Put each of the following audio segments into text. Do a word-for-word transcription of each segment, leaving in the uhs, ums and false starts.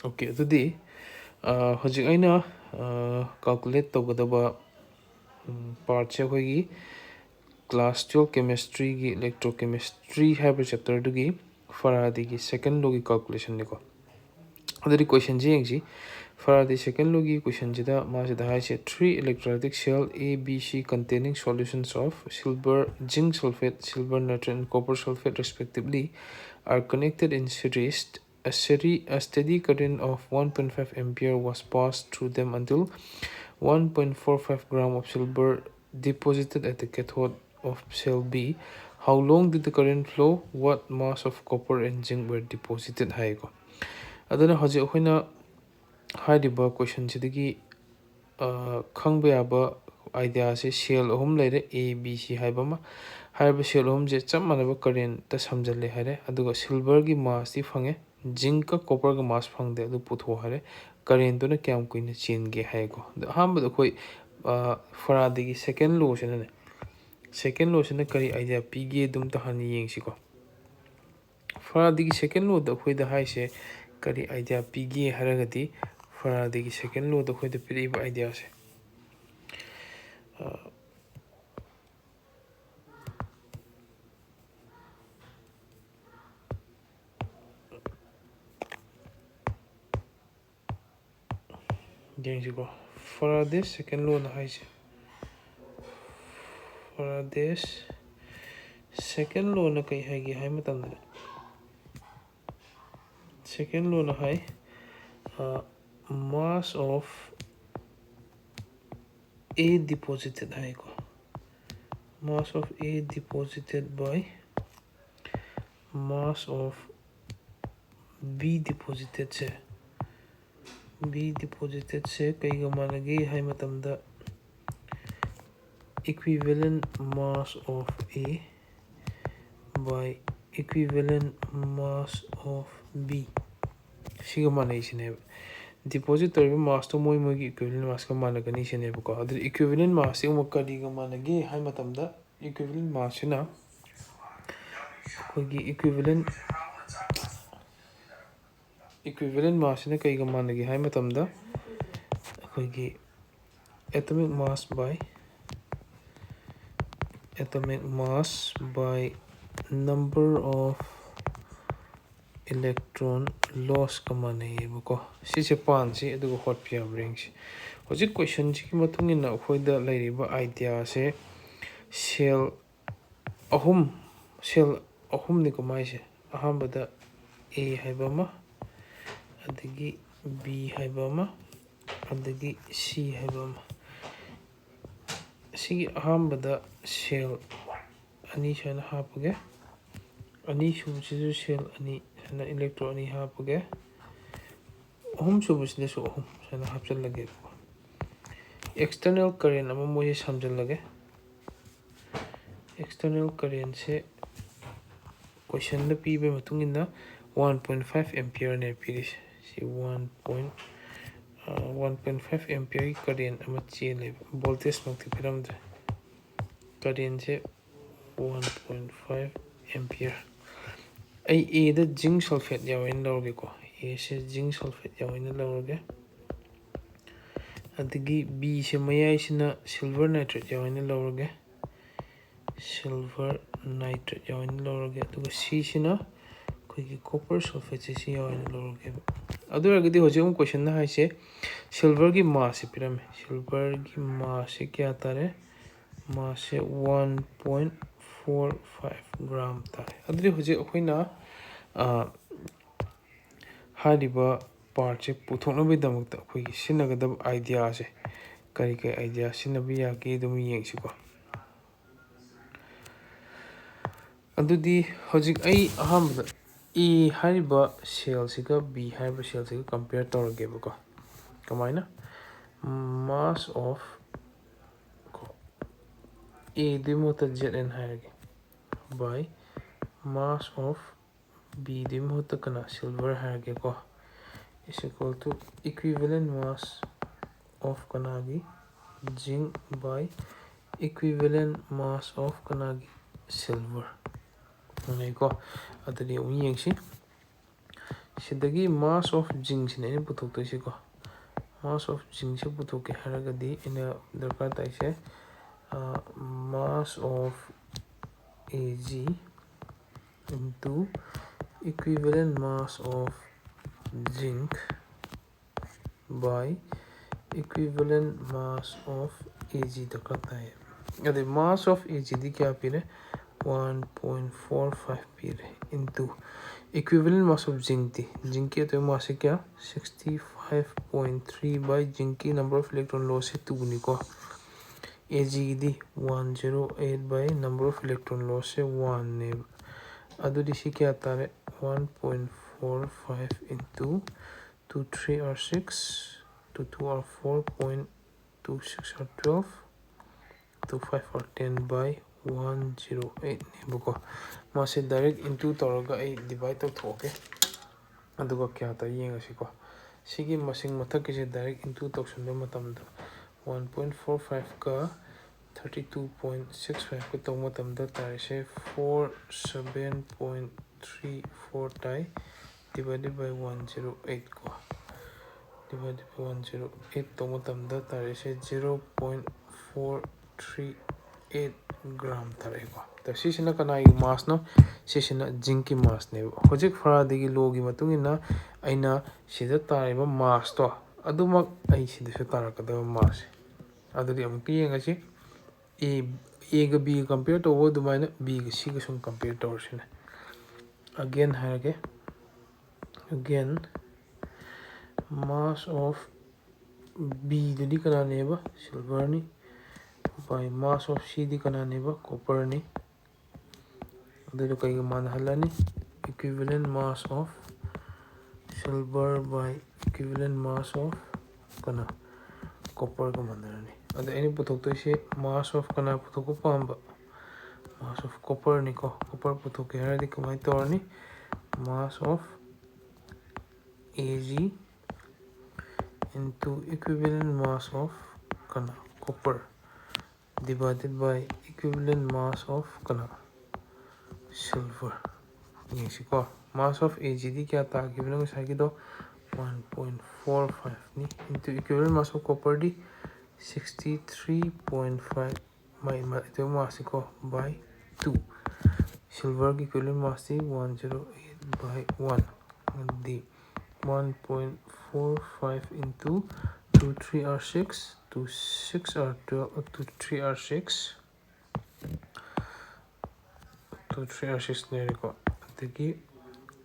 Okay, ꯑꯗꯨꯗꯤ ꯑ, ꯍꯧꯖꯤꯛ ꯑꯩꯅ ꯀꯥꯜꯀꯨꯂꯦꯠ ꯇꯧꯒꯗꯕ ꯄꯥꯔꯠꯁꯦ ꯑꯩꯈꯣꯏꯒꯤ ꯀ꯭ꯂꯥꯁ ꯇꯨꯌꯦꯜꯞ ꯀꯦꯃꯤꯁꯇ꯭ꯔꯤꯒꯤ ꯏꯂꯦꯛꯇ꯭ꯔꯣꯀꯦꯃꯤꯁꯇ꯭ꯔꯤ ꯍꯥꯏꯕ ꯆꯦꯞꯇꯔꯗꯨꯒꯤ ꯐꯔꯥꯗꯦꯒꯤ ꯁꯦꯀꯦꯟ ꯂꯣꯒꯤ ꯀꯥꯜꯀꯨꯂꯦꯁꯟꯅꯤꯀꯣ꯫ ꯑꯗꯨꯗꯤ ꯀꯣꯏꯁꯟꯁꯦ ꯌꯦꯡꯁꯤ꯫ ꯐꯔꯥꯗꯦ ꯁꯦꯀꯦꯟ ꯂꯣꯒꯤ ꯀꯣꯏꯁꯟꯁꯤꯗ ꯃꯥꯁꯤꯗ ꯍꯥꯏꯁꯦ, "Three electrolytic cell A, B, C containing solutions of silver, zinc sulfate, silver nitrate and copper sulfate respectively are connected in series. A seri-, a steady current of one point five ampere was passed through them until one point four five gram of silver deposited at the cathode of cell B. How long did the current flow? What mass of copper and zinc were deposited?" ꯍꯥꯏꯀꯣ꯫ ꯑꯗꯨꯅ ꯍꯧꯖꯤꯛ ꯑꯩꯈꯣꯏꯅ ꯍꯥꯏꯔꯤꯕ ꯀꯣꯏꯁꯟꯁꯤꯗꯒꯤ, ꯑ, ꯈꯪꯕ ꯌꯥꯕ ꯑꯥꯏꯗꯤꯌꯥꯁꯦ ꯁꯦꯜ ꯑꯍꯨꯝ ꯂꯩꯔꯦ, ꯑꯦ, ꯕꯤ, ꯁꯤ ꯍꯥꯏꯕ ꯑꯃ꯫ ꯍꯥꯏꯔꯤꯕ ꯁꯦꯜ ꯑꯍꯨꯝꯁꯦ ꯆꯞ ꯃꯥꯟꯅꯕ ꯀꯔꯦꯟꯇ ꯁꯝꯖꯜꯂꯦ ꯍꯥꯏꯔꯦ, ꯑꯗꯨꯒ ꯁꯤꯜꯚꯔꯒꯤ ꯃꯥꯁꯇꯤ ꯐꯪꯉꯦ, ꯖꯤꯡꯀ ꯀꯣꯄꯔꯒ ꯃꯥꯁ ꯐꯪꯗꯦ, ꯑꯗꯨ ꯄꯨꯊꯣꯛꯑꯣ ꯍꯥꯏꯔꯦ꯫ ꯀꯔꯦꯟꯇꯨꯅ ꯀꯌꯥꯝ ꯀꯨꯏꯅ ꯆꯦꯟꯒꯦ ꯍꯥꯏꯀꯣ꯫ ꯑꯗꯣ ꯑꯍꯥꯟꯕꯗ ꯑꯩꯈꯣꯏ, ꯑ, ꯐꯔꯥꯗꯦꯒꯤ ꯁꯦꯀꯦꯟ ꯂꯣꯁꯤꯅꯅꯦ, ꯁꯦꯀꯦꯟ ꯂꯣꯁꯤꯅ ꯀꯔꯤ ꯑꯥꯏꯗꯤꯌꯥ ꯄꯤꯒꯦ ꯑꯗꯨꯝꯇ ꯍꯥꯟꯅ ꯌꯦꯡꯁꯤꯀꯣ꯫ ꯐꯔꯥꯗꯦꯒꯤ ꯁꯦꯀꯦꯟ ꯂꯣꯗ ꯑꯩꯈꯣꯏꯗ ꯍꯥꯏꯁꯦ ꯀꯔꯤ ꯑꯥꯏꯗꯤꯌꯥ ꯄꯤꯒꯦ ꯍꯥꯏꯔꯒꯗꯤ, ꯐꯔꯥꯗꯦꯒꯤ ꯁꯦꯀꯦꯟ ꯂꯣꯗ ꯑꯩꯈꯣꯏꯗ ꯄꯤꯔꯛꯏꯕ ꯑꯥꯏꯗꯤꯌꯥꯁꯦ, ꯑ, ꯌꯦꯡꯁꯤꯀꯣ, ꯐꯔꯥꯗꯦꯁ ꯁꯦꯀꯦꯟ ꯂꯣꯅ ꯍꯥꯏꯁꯦ, ꯐꯔꯥꯗꯦꯁ ꯁꯦꯀꯦꯟ ꯂꯣꯅ ꯀꯩ ꯍꯥꯏꯒꯦ ꯍꯥꯏ ꯃꯇꯝꯗ, ꯁꯦꯀꯦꯟ ꯂꯣꯅ ꯍꯥꯏ, ꯑ, mass of A deposited ꯍꯥꯏꯀꯣ, mass of A deposited by mass of B depositedꯁꯦ, B depositedꯁꯦ ꯀꯩꯒ ꯃꯥꯟꯅꯒꯦ ꯍꯥꯏ ꯃꯇꯝꯗ, equivalent mass of A by equivalent mass of B, ꯁꯤꯒ ꯃꯥꯟꯅꯩ ꯁꯤꯅꯦꯕ꯫ ꯗꯤꯄꯣꯖꯤꯠ ꯇꯧꯔꯤꯕ ꯃꯥꯁꯇꯣ ꯃꯣꯏ ꯃꯣꯏꯒꯤ ꯏꯀ꯭ꯋꯤꯚꯦꯂꯦꯟ ꯃꯥꯁꯀ ꯃꯥꯟꯅꯒꯅꯤ ꯁꯤꯅꯦꯕꯀꯣ꯫ ꯑꯗꯨꯗꯤ ꯏꯀ꯭ꯋꯤꯚꯦꯂꯦꯟ ꯃꯥꯁꯁꯤ ꯑꯃꯨꯛ ꯀꯔꯤꯒ ꯃꯥꯟꯅꯒꯦ ꯍꯥꯏ ꯃꯇꯝꯗ, ꯏꯀ꯭ꯋꯤꯚꯦꯂꯦꯟ ꯃꯥꯁꯁꯤꯅ ꯑꯩꯈꯣꯏꯒꯤ ꯏꯀ꯭ꯋꯤꯚꯦꯂꯦꯟ Equivalent mass ꯁꯤꯅ ꯀꯩꯒ ꯃꯥꯟꯅꯒꯦ ꯍꯥꯏ ꯃꯇꯝꯗ, ꯑꯩꯈꯣꯏꯒꯤ atomic mass by atomic mass by number of electron loss ꯀ ꯃꯥꯟꯅꯩꯌꯦꯕꯀꯣ꯫ ꯁꯤꯁꯦ ꯄꯥꯟꯁꯤ, ꯑꯗꯨꯒ ꯍꯣꯠꯄ ꯌꯥꯕ꯭ꯔꯥ ꯌꯦꯡꯁꯤ꯫ ꯍꯧꯖꯤꯛ ꯀꯣꯏꯁꯟꯁꯤꯒꯤ ꯃꯇꯨꯡ ꯏꯟꯅ ꯑꯩꯈꯣꯏꯗ ꯂꯩꯔꯤꯕ idea ꯁꯦ cell ꯑꯍꯨꯝ, cell ꯑꯍꯨꯝꯅꯤꯀꯣ ꯃꯥꯏꯁꯦ꯫ ꯑꯍꯥꯟꯕꯗ A ꯍꯥꯏꯕ ꯑꯃ, ꯑꯗꯒꯤ B ꯍꯥꯏꯕ ꯑꯃ, ꯑꯗꯒꯤ C ꯍꯥꯏꯕ ꯑꯃ꯫ ꯑꯁꯤꯒꯤ ꯑꯍꯥꯟꯕꯗ cell ꯑꯅꯤ ꯁꯨꯃꯥꯏꯅ ꯍꯥꯞꯄꯒꯦ꯫ ꯑꯅꯤꯁꯨꯕꯁꯤꯁꯨ cell ꯑꯅꯤ ꯁꯨꯃꯥꯏꯅ electron ꯑꯅꯤ ꯍꯥꯞꯄꯒꯦ꯫ ꯑꯍꯨꯝꯁꯨꯕꯁꯤꯗꯁꯨ ꯑꯍꯨꯝ ꯁꯨꯃꯥꯏꯅ ꯍꯥꯞꯆꯤꯜꯂꯒꯦꯕꯀꯣ꯫ External current ꯑꯃ ꯃꯣꯏꯁꯦ ꯁꯝꯖꯤꯜꯂꯒꯦ꯫ External current ꯁꯦ ꯀꯣꯏꯁꯟꯗ ꯄꯤꯕꯒꯤ ꯃꯇꯨꯡ ꯏꯟꯅ one point five ampere ꯅꯦ ꯄꯤꯔꯤꯁꯦ꯫ ꯁꯤ one point, one point five ampere ꯒꯤ current ꯑꯃ ꯆꯦꯜꯂꯦꯕ꯫ Voltage ꯃꯛꯇꯤ ꯄꯤꯔꯝꯗ꯭ꯔꯦ꯫ Current ꯁꯦ one point five ampere꯫ ꯑꯩ A ꯗ zinc sulphate ꯌꯥꯎꯋꯦꯅ ꯂꯧꯔꯒꯦꯀꯣ꯫ A ꯁꯦ zinc sulphate ꯌꯥꯎꯋꯦꯅ ꯂꯧꯔꯒꯦ꯫ ꯑꯗꯒꯤ B ꯁꯦ ꯃꯌꯥꯏꯁꯤꯅ silver nitrate ꯌꯥꯎꯋꯦꯅ ꯂꯧꯔꯒꯦ꯫ Silver nitrate ꯌꯥꯎꯋꯦꯅ ꯂꯧꯔꯒꯦ꯫ ꯑꯗꯨꯒ C ꯁꯤꯅ ꯑꯩꯈꯣꯏꯒꯤ copper sulphate ꯁꯦ ꯁꯤ ꯌꯥꯎꯋꯦꯅ ꯂꯧꯔꯒꯦꯕ꯫ ꯑꯗꯨ ꯑꯣꯏꯔꯒꯗꯤ ꯍꯧꯖꯤꯛ ꯑꯃꯨꯛ ꯀꯣꯏꯁꯟꯅ ꯍꯥꯏꯁꯦ silver ꯒꯤ mass ꯁꯦ ꯄꯤꯔꯝꯃꯦ꯫ Silver ꯒꯤ mass ꯁꯦ ꯀꯌꯥ ꯇꯥꯔꯦ? Mass ꯁꯦ one point four five gram ꯇꯥꯔꯦ꯫ ꯑꯗꯨꯗꯤ ꯍꯧꯖꯤꯛ ꯑꯩꯈꯣꯏꯅ, ꯑ, ꯍꯥꯏꯔꯤꯕ part ꯁꯦ ꯄꯨꯊꯣꯛꯅꯕꯒꯤꯗꯃꯛꯇ ꯑꯩꯈꯣꯏꯒꯤ ꯁꯤꯖꯤꯟꯅꯒꯗꯕ idea ꯁꯦ ꯀꯔꯤ ꯀꯔꯤ idea ꯁꯤꯖꯤꯟꯅꯕ ꯌꯥꯒꯦ ꯑꯗꯨꯝ ꯌꯦꯡꯁꯤꯀꯣ꯫ ꯑꯗꯨꯗꯤ ꯍꯧꯖꯤꯛ ꯑꯩ ꯑꯍꯥꯟꯕꯗ A ꯍꯥꯏꯔꯤꯕ cell ꯁꯤꯒ B ꯍꯥꯏꯔꯤꯕ cell ꯁꯤꯒ compare ꯇꯧꯔꯒꯦꯕꯀꯣ꯫ ꯀꯃꯥꯏꯅ? Mass of ꯀꯣ, A ꯗꯨꯒꯤ ꯃꯍꯨꯠꯇ Zn ꯍꯥꯏꯔꯒꯦ, by mass of B ꯗꯨꯒꯤ ꯃꯍꯨꯠꯇ ꯀꯅꯥ? Silver ꯍꯥꯏꯔꯒꯦꯀꯣ, is equal to equivalent mass of ꯀꯅꯥꯒꯤ? Zinc by equivalent mass of ꯀꯅꯥꯒꯤ? Silver꯫ ꯈꯪꯉꯦꯀꯣ? ꯑꯗꯨꯗꯤ ꯑꯃꯨꯛ ꯌꯦꯡꯁꯤ꯫ ꯁꯤꯗꯒꯤ mass of zincꯁꯤꯅ ꯑꯩꯅ ꯄꯨꯊꯣꯛꯇꯣꯏꯁꯤꯀꯣ꯫ Mass of zincꯁꯦ ꯄꯨꯊꯣꯛꯀꯦ ꯍꯥꯏꯔꯒꯗꯤ ꯑꯩꯅ ꯗꯔꯀꯥꯔ ꯇꯥꯏꯁꯦ, mass of Ag into equivalent mass of zinc by equivalent mass of Ag ꯗꯔꯀꯥꯔ ꯇꯥꯏ꯫ ꯑꯗꯩ mass of Agꯗꯤ ꯀꯌꯥ ꯄꯤꯔꯦ? One point four five ꯄꯤꯔꯦ, into equivalent mass of zincꯇꯤ, zincꯀꯤ atomic massꯁꯦ ꯀꯌꯥ? Sixty five point three by zincꯀꯤ number of electron lossꯁꯦ twoꯅꯤꯀꯣ꯫ Agꯒꯤꯗꯤ one zero eight by number of electron lossꯁꯦ oneꯅꯦꯕ꯫ ꯑꯗꯨꯗꯤ ꯁꯤ ꯀꯌꯥ ꯇꯥꯔꯦ? One point four five into two three are six, two two are four point two six are twelve, two five are ten by one zero eightꯅꯦꯕꯀꯣ꯫ ꯃꯥꯁꯦ direct into ꯇꯧꯔꯒ ꯑꯩ divide ꯇꯧꯊꯣꯛꯑꯒꯦ, ꯑꯗꯨꯒ ꯀꯌꯥ ꯇꯥꯏ ꯌꯦꯡꯉꯁꯤꯀꯣ꯫ ꯁꯤꯒꯤ ꯃꯁꯤꯡ ꯃꯊꯛꯀꯤꯁꯦ direct into ꯇꯧꯁꯤꯟꯕ ꯃꯇꯝꯗ, one point four fiveꯀ thirty two point six fiveꯀ ꯇꯧꯕ ꯃꯇꯝꯗ ꯇꯥꯔꯤꯁꯦ four seven point three four ꯇꯥꯏ, divided by one zero eight ꯀꯣ꯫ Divided by one zero eight ꯇꯧꯕ ꯃꯇꯝꯗ ꯇꯥꯔꯤꯁꯦ zero point four three eight gram ꯇꯥꯔꯛꯑꯦꯀꯣ꯫ ꯑꯗꯣ ꯁꯤꯁꯤꯅ ꯀꯅꯥꯒꯤ massꯅꯣ? ꯁꯤꯁꯤꯅ zincꯀꯤ massꯅꯦꯕ꯫ ꯍꯧꯖꯤꯛ Faradayꯒꯤ lawꯒꯤ ꯃꯇꯨꯡ ꯏꯟꯅ ꯑꯩꯅ ꯁꯤꯗ ꯇꯥꯔꯤꯕ massꯇꯣ ꯑꯗꯨꯃꯛ ꯑꯩ ꯁꯤꯗꯁꯨ ꯇꯥꯔꯛꯀꯗꯕ massꯁꯦ꯫ ꯑꯗꯨꯗꯤ ꯑꯃꯨꯛꯇ ꯌꯦꯡꯉꯁꯤ꯫ A, Aꯒ Bꯒ compare ꯇꯧꯕ ꯑꯗꯨꯃꯥꯏꯅ Bꯒ Cꯒ ꯁꯨꯝ compare ꯇꯧꯔꯁꯤꯅꯦ꯫ Again ꯍꯥꯏꯔꯒꯦ꯫ Again, mass of Bꯗꯨꯗꯤ ꯀꯅꯥꯅꯦꯕ? Silverꯅꯤ꯫ By mass of Cꯗꯤ ꯀꯅꯥꯅꯦꯕ? Copperꯅꯤ꯫ ꯑꯗꯨꯗꯣ ꯀꯩꯒ ꯃꯥꯟꯅꯍꯜꯂꯅꯤ? Equivalent mass of silver by equivalent mass of ꯀꯅꯥ? Copperꯒ ꯃꯥꯟꯅꯔꯅꯤ꯫ ꯑꯗ ꯑꯩꯅ ꯄꯨꯊꯣꯛꯇꯣꯏꯁꯦ mass of ꯀꯅꯥ ꯄꯨꯊꯣꯛꯄ ꯄꯥꯝꯕ? Mass of copperꯅꯤꯀꯣ꯫ Copper ꯄꯨꯊꯣꯛꯀꯦ ꯍꯥꯏꯔꯗꯤ ꯀꯃꯥꯏꯅ ꯇꯧꯔꯅꯤ? Mass of Ag into equivalent mass of ꯀꯅꯥ? Copper divided by equivalent mass of ꯀꯅꯥ? Silver꯫ ꯌꯦꯡꯁꯤꯀꯣ꯫ Mass of AgD ꯀꯌꯥ ꯇꯥꯈꯤꯕꯅꯣ ꯉꯁꯥꯏꯒꯤꯗꯣ? One point four five ꯅꯤ꯫ Into equivalent mass of copperꯗꯤ sixty three point five, my my atomic massꯁꯤꯀꯣ, by two꯫ Silverꯒꯤ equivalent massꯇꯤ one zero eight by one꯫ ꯑꯗꯨꯗꯤ one point four five into two three are six, two six are twelve, two three are six, two three are six ꯂꯩꯔꯦꯀꯣ꯫ ꯑꯗꯒꯤ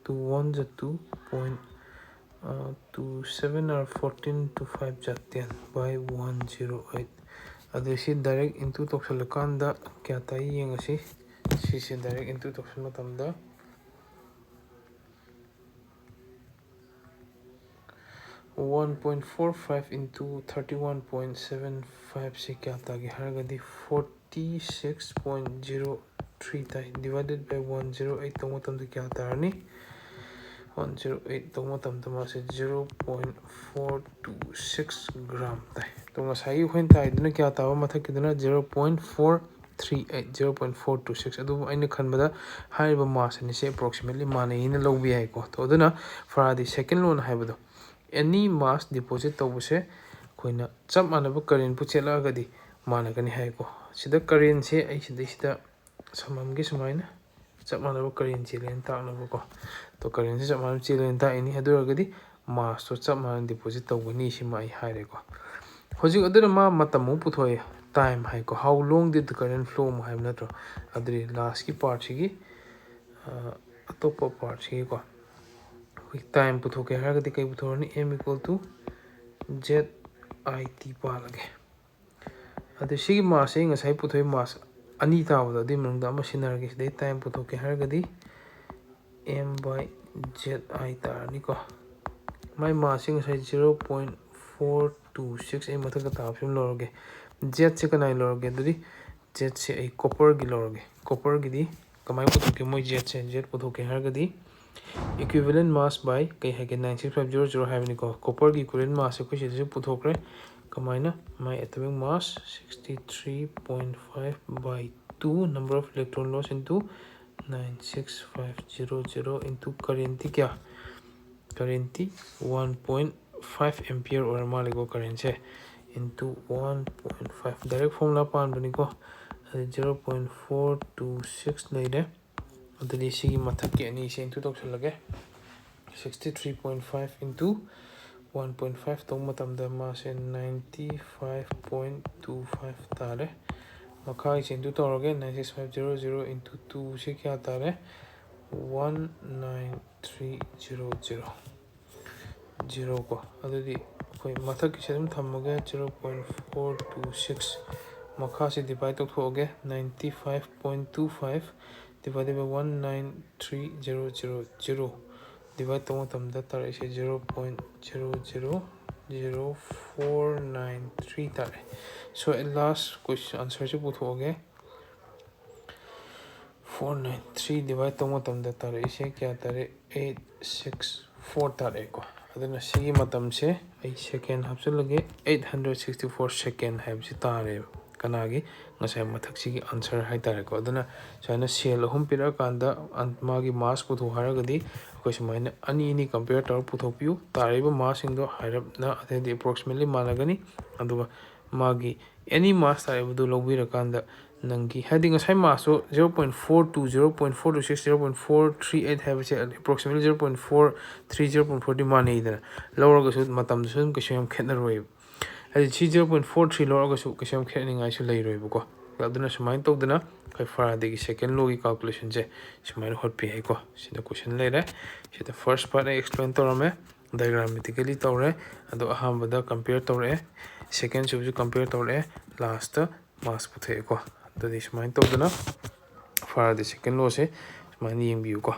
two ones are two point, two seven are fourteen, two fives are ten by one zero eight꯫ ꯑꯗꯨ ꯁꯤ direct into ꯇꯧꯁꯜꯂꯀꯥꯟꯗ ꯀꯌꯥ ꯇꯥꯏ ꯌꯦꯡꯉꯁꯤ꯫ ꯁꯤꯁꯦ direct into ꯇꯧꯁꯟ ꯃꯇꯝꯗ one point four five into thirty one point seven five ꯁꯤ ꯀꯌꯥ ꯇꯥꯒꯦ ꯍꯥꯏꯔꯒꯗꯤ forty six point zero three ꯇꯥꯏ꯫ Divided by one zero eight ꯇꯧꯕ ꯃꯇꯝꯗ ꯀꯌꯥ ꯇꯥꯔꯅꯤ? One zero eight ꯇꯧꯕ ꯃꯇꯝꯗ ꯃꯥꯁꯦ zero point four two six gram ꯇꯥꯏ꯫ ꯑꯗꯣ ꯉꯁꯥꯏꯒꯤ ꯑꯩꯈꯣꯏꯅ ꯇꯥꯏꯗꯨꯅ ꯀꯌꯥ ꯇꯥꯕ? ꯃꯊꯛꯀꯤꯗꯨꯅ zero point four three eight, zero point four two six꯫ ꯑꯗꯨꯕꯨ ꯑꯩꯅ ꯈꯟꯕꯗ ꯍꯥꯏꯔꯤꯕ mass ꯑꯅꯤꯁꯦ approximately ꯃꯥꯟꯅꯩꯅ ꯂꯧꯕ ꯌꯥꯏꯀꯣ꯫ ꯑꯗꯣ ꯑꯗꯨꯅ Faraday's second lawꯅ ꯍꯥꯏꯕꯗꯣ, any mass deposit ꯇꯧꯕꯁꯦ ꯑꯩꯈꯣꯏꯅ ꯆꯞ ꯃꯥꯟꯅꯕ currentꯄꯨ ꯆꯦꯜꯂꯛꯑꯒꯗꯤ ꯃꯥꯟꯅꯒꯅꯤ ꯍꯥꯏꯀꯣ꯫ ꯁꯤꯗ currentꯁꯦ ꯑꯩ ꯁꯤꯗꯩꯁꯤꯗ ꯁꯝꯃꯝꯒꯦ ꯁꯨꯃꯥꯏꯅ, ꯆꯞ ꯃꯥꯟꯅꯕ current ꯆꯦꯜꯂꯦꯅ ꯇꯥꯛꯅꯕꯀꯣ꯫ ꯑꯗꯣ currentꯁꯦ ꯆꯞ ꯃꯥꯟꯅꯕ ꯆꯦꯜꯂꯦꯅ ꯇꯥꯛꯏꯅꯤ꯫ ꯑꯗꯨ ꯑꯣꯏꯔꯒꯗꯤ massꯇꯣ ꯆꯞ ꯃꯥꯟꯅꯅ deposit ꯇꯧꯒꯅꯤ, ꯁꯤꯃ ꯑꯩ ꯍꯥꯏꯔꯦꯀꯣ꯫ ꯍꯧꯖꯤꯛ ꯑꯗꯨꯅ ꯃꯥ ꯃꯇꯝ ꯑꯃꯨꯛ ꯄꯨꯊꯣꯛꯑꯦ, time ꯍꯥꯏꯀꯣ, how long did the current flow ꯑꯃꯨꯛ ꯍꯥꯏꯕ ꯅꯠꯇ꯭ꯔꯣ? ꯑꯗꯨꯗꯤ lastꯀꯤ partꯁꯤꯒꯤ, ꯑ, ꯑꯇꯣꯞꯄ partꯁꯤꯒꯤꯀꯣ, ꯑꯩꯈꯣꯏ time ꯄꯨꯊꯣꯛꯀꯦ ꯍꯥꯏꯔꯒꯗꯤ ꯀꯩ ꯄꯨꯊꯣꯛꯑꯅꯤ? M equal to Z I T ꯄꯥꯜꯂꯒꯦ꯫ ꯑꯗꯨ ꯁꯤꯒꯤ massꯁꯦ ꯉꯁꯥꯏ ꯄꯨꯊꯣꯛꯏ mass ꯑꯅꯤ ꯇꯥꯕꯗꯣ, ꯑꯗꯨꯒꯤ ꯃꯅꯨꯡꯗ ꯑꯃ ꯁꯤꯟꯅꯔꯒꯦ꯫ ꯁꯤꯗꯩ time ꯄꯨꯊꯣꯛꯀꯦ ꯍꯥꯏꯔꯒꯗꯤ M by Z I ꯇꯥꯔꯅꯤꯀꯣ꯫ ꯃꯥꯏ massꯁꯦ ꯉꯁꯥꯏ zero point four two six, ꯑꯩ ꯃꯊꯛꯇ ꯇꯥꯕꯁꯤ ꯑꯗꯨꯝ ꯂꯧꯔꯒꯦ꯫ Zꯁꯦ ꯀꯅꯥꯏ ꯂꯧꯔꯒꯦ? ꯑꯗꯨꯗꯤ Zꯁꯦ ꯑꯩ copperꯒꯤ ꯂꯧꯔꯒꯦ꯫ Copperꯒꯤꯗꯤ ꯀꯃꯥꯏꯅ ꯄꯨꯊꯣꯛꯀꯦ? ꯃꯣꯏ Zꯁꯦ, Z ꯄꯨꯊꯣꯛꯀꯦ ꯍꯥꯏꯔꯒꯗꯤ equivalent mass by ꯀꯩ ꯍꯥꯏꯒꯦ? Nine six five zero zero ꯍꯥꯏꯕꯅꯤꯀꯣ꯫ Copperꯒꯤ equivalent massꯁꯦ ꯑꯩꯈꯣꯏ ꯁꯤꯗꯁꯨ ꯄꯨꯊꯣꯛꯈ꯭ꯔꯦ꯫ ꯀꯃꯥꯏꯅ? My atomic mass sixty three point five by two number of electron loss into Nine six five zero zero into currentꯇꯤ ꯀꯌꯥ? Currentꯇꯤ one point five ampere ꯑꯣꯏꯔ ꯃꯥꯜꯂꯦꯀꯣ, currentꯁꯦ into one point five, direct formula ꯄꯥꯟꯕꯅꯤꯀꯣ꯫ ꯑꯗꯨ zero point four two six ꯂꯩꯔꯦ꯫ ꯑꯗꯨꯗꯤ ꯁꯤꯒꯤ ꯃꯊꯛꯀꯤ ꯑꯅꯤꯁꯦ into ꯇꯧꯁꯜꯂꯒꯦ꯫ Sixty three point five into one point five ꯇꯧꯕ ꯃꯇꯝꯗ ꯃꯥꯁꯦ ninety five point two five ꯇꯥꯔꯦ꯫ ꯃꯈꯥꯒꯤꯁꯦ into ꯇꯧꯔꯒꯦ꯫ Nine six five zero zero into twoꯁꯦ ꯀꯌꯥ ꯇꯥꯔꯦ? One nine three zero zero꯫ Zero ꯀꯣ꯫ ꯑꯗꯨꯗꯤ ꯑꯩꯈꯣꯏ ꯃꯊꯛꯀꯤꯁꯦ ꯑꯗꯨꯝ ꯊꯝꯃꯒꯦ, zero point four two six꯫ ꯃꯈꯥꯁꯦ divide ꯇꯧꯊꯣꯛꯑꯒꯦ꯫ Ninety five point two five divided by one nine three zero zero zero divide ꯇꯧꯕ ꯃꯇꯝꯗ ꯇꯥꯔꯛꯏꯁꯦ zero point zero zero zero four nine three ꯇꯥꯔꯛꯑꯦ꯫ So at last question answerꯁꯦ ꯄꯨꯊꯣꯛꯑꯒꯦ꯫ Four nine three divide ꯇꯧꯕ ꯃꯇꯝꯗ ꯇꯥꯔꯛꯏꯁꯦ ꯀꯌꯥ ꯇꯥꯔꯦ? Eight six four ꯇꯥꯔꯛꯑꯦꯀꯣ꯫ ꯑꯗꯨꯅ ꯁꯤꯒꯤ ꯃꯇꯝꯁꯦ ꯑꯩ second ꯍꯥꯞꯆꯤꯜꯂꯒꯦ, eight hundred sixty four second ꯍꯥꯏꯕꯁꯤ ꯇꯥꯔꯦꯕ꯫ ꯀꯅꯥꯒꯤ? ꯉꯁꯥꯏ ꯃꯊꯛꯁꯤꯒꯤ answer ꯍꯥꯏꯇꯥꯔꯦꯀꯣ꯫ ꯑꯗꯨꯅ ꯁꯨꯃꯥꯏꯅ cell ꯑꯍꯨꯝ ꯄꯤꯔꯛꯑꯀꯥꯟꯗ ꯑꯟ-, ꯃꯥꯒꯤ mass ꯄꯨꯊꯣꯛ ꯍꯥꯏꯔꯒꯗꯤ ꯑꯩꯈꯣꯏ ꯁꯨꯃꯥꯏꯅ ꯑꯅꯤ ꯑꯅꯤ compare ꯇꯧꯔ ꯄꯨꯊꯣꯛꯄꯤꯌꯨ꯫ ꯇꯥꯔꯛꯏꯕ massꯁꯤꯡꯗꯣ ꯍꯥꯏꯔꯞꯅ ꯑꯗꯩꯗꯤ approximately ꯃꯥꯟꯅꯒꯅꯤ꯫ ꯑꯗꯨꯒ ꯃꯥꯒꯤ any mass ꯇꯥꯔꯛꯏꯕꯗꯨ ꯂꯧꯕꯤꯔꯀꯥꯟꯗ ꯅꯪꯒꯤ, ꯍꯥꯏꯗꯤ ꯉꯁꯥꯏ massꯇꯣ zero point four two, zero point four two six, zero point four three eight ꯍꯥꯏꯕꯁꯦ approximately zero point four three, zero point four ꯗꯤ ꯃꯥꯟꯅꯩꯗꯅ, ꯂꯧꯔꯒꯁꯨ ꯃꯇꯝꯗꯨꯁꯨ ꯑꯗꯨꯝ ꯀꯩꯁꯨ ꯌꯥꯝ ꯈꯦꯠꯅꯔꯣꯏꯕ꯫ ꯍꯥꯏꯗꯤ ꯁꯤ zero point four three ꯂꯧꯔꯒꯁꯨ ꯀꯩꯁꯨ ꯌꯥꯝ ꯈꯦꯠꯅꯅꯤꯡꯉꯥꯏꯁꯨ ꯂꯩꯔꯣꯏꯕꯀꯣ꯫ ꯑꯗꯨꯅ ꯁꯨꯃꯥꯏꯅ ꯇꯧꯗꯅ ꯑꯩꯈꯣꯏ Faradayꯒꯤ second lawꯒꯤ calculationꯁꯦ ꯁꯨꯃꯥꯏꯅ ꯍꯣꯠꯄꯤ ꯌꯥꯏꯀꯣ꯫ ꯁꯤꯗ question ꯂꯩꯔꯦ꯫ ꯁꯤꯗ first part ꯑꯩ explain ꯇꯧꯔꯝꯃꯦ꯫ Diagrammatically ꯇꯧꯔꯦ꯫ ꯑꯗꯣ ꯑꯍꯥꯟꯕꯗ compare ꯇꯧꯔꯛꯑꯦ, second ꯁꯨꯕꯁꯨ compare ꯇꯧꯔꯛꯑꯦ, lastꯇ mass ꯄꯨꯊꯣꯛꯑꯦꯀꯣ꯫ ꯑꯗꯨꯗꯤ ꯁꯨꯃꯥꯏꯅ ꯇꯧꯗꯅ Faradayꯒꯤ second lawꯁꯦ ꯁꯨꯃꯥꯏꯅ ꯌꯦꯡꯕꯤꯌꯨꯀꯣ꯫